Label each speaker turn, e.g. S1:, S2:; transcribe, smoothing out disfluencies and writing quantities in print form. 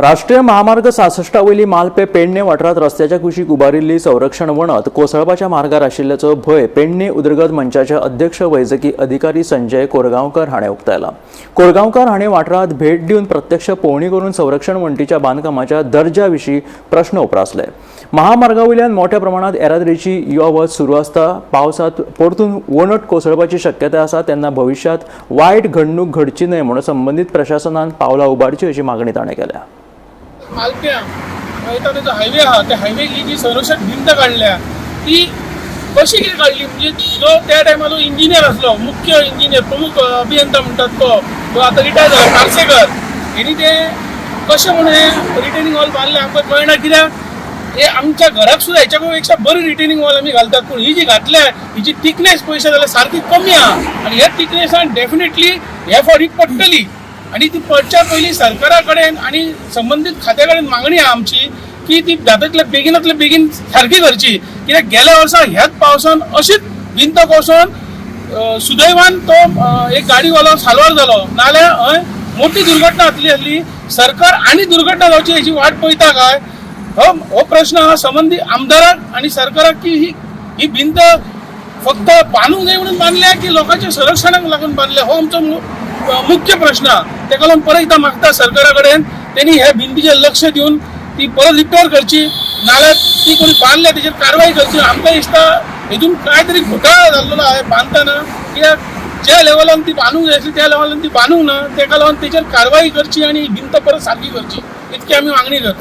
S1: राष्ट्रीय महामार्ग 66 वयली मालपे पेडणे वाठारांत रस्त्याच्या कुशीक उबारिल्ली संरक्षण वणत कोसळपाच्या मार्गार आशिल्ल्याचो भंय पेडणे उदरगत मंचाचे अध्यक्ष वैजकी अधिकारी संजय कोरगांवकर हाणें उक्तायला. कोरगांवकर हाणें वाठारांत भेट दिवन प्रत्यक्ष पळोवणी करून संरक्षण वण्टीच्या बांदकामाच्या दर्जा विशीं प्रश्न उप्रासले. महामार्गा वयल्यान मोठ्या प्रमाणात येरादारीची यो वच सुरू आसता. पावसांत परतून वणट कोसळपाची शक्यताय आसा, तेन्ना भविश्यांत वायट घडणूक घडची न्हय म्हणून संबंदीत प्रशासनान पावलां उबारची अशी मागणी ताणें केल्या.
S2: मालप्यां वयता तेजो हायवे आहा, त्या हायवे ही जी संरक्षक भिंत काडल्या ती कशी कितें काडली? म्हणजे जो त्या टायमार जो इंजिनियर आसलो, मुख्य इंजिनियर, प्रमुख अभियंता म्हणटात तो, जो आतां रिटायर जाला, पार्सेकर, हेणी ते कशें म्हणून हें रिटेनिंग वॉल बांदलें आमकां कळना. कित्याक हे आमच्या घराक सुद्दां हेच्या पेक्षा बरी रिटेनिंग वॉल आमी घालतात, पूण ही जी घातल्या हिची थिकनेस पळयशात जाल्यार सारकी कमी आहा आनी ह्या थिकनेसान डेफिनेटली ह्या फावटी पडटली. आनी ती पडच्या पयलीं सरकारा कडेन आनी संबंदीत खात्या कडेन मागणी आहा आमची की ती जाता बेगिनातले बेगीन सारकी करची. कित्याक गेल्या वर्सा ह्याच पावसान अशीच भिंत कोसळून सुदैवान तो एक गाडीवालो साल्वार जालो, नाल्यार हय मोठी दुर्घटना जातली आसली. सरकार आनी दुर्घटना जावची हेची वाट पळयता काय, हो हो प्रश्न आहा संबंदीत आमदाराक आनी सरकाराक की ही ही भिंत फक्त बांदूंक जाय म्हणून बांदल्या की लोकांच्या संरक्षणाक लागून बांदल्या, हो आमचो मुख्य प्रश्न आहा. तेका लागून परत एकदां मागता सरकारा कडेन, तेणी ह्या भिंतीचेर लक्ष दिवन ती परत रिपेर करची, नाल्यार ती कोणी बांदल्या तेचेर कारवाय करची. आमकां दिसता हेतून काय तरी घोटाळा जाल्लो आहा बांदतना, कित्याक ज्या लेवलान ती बांदूंक जाय आसली त्या लेवलान ती बांदूंक ना. तेका लागून तेचेर कारवाय करची आनी भिंत परत सारकी करची, इतकी आमी मागणी करता.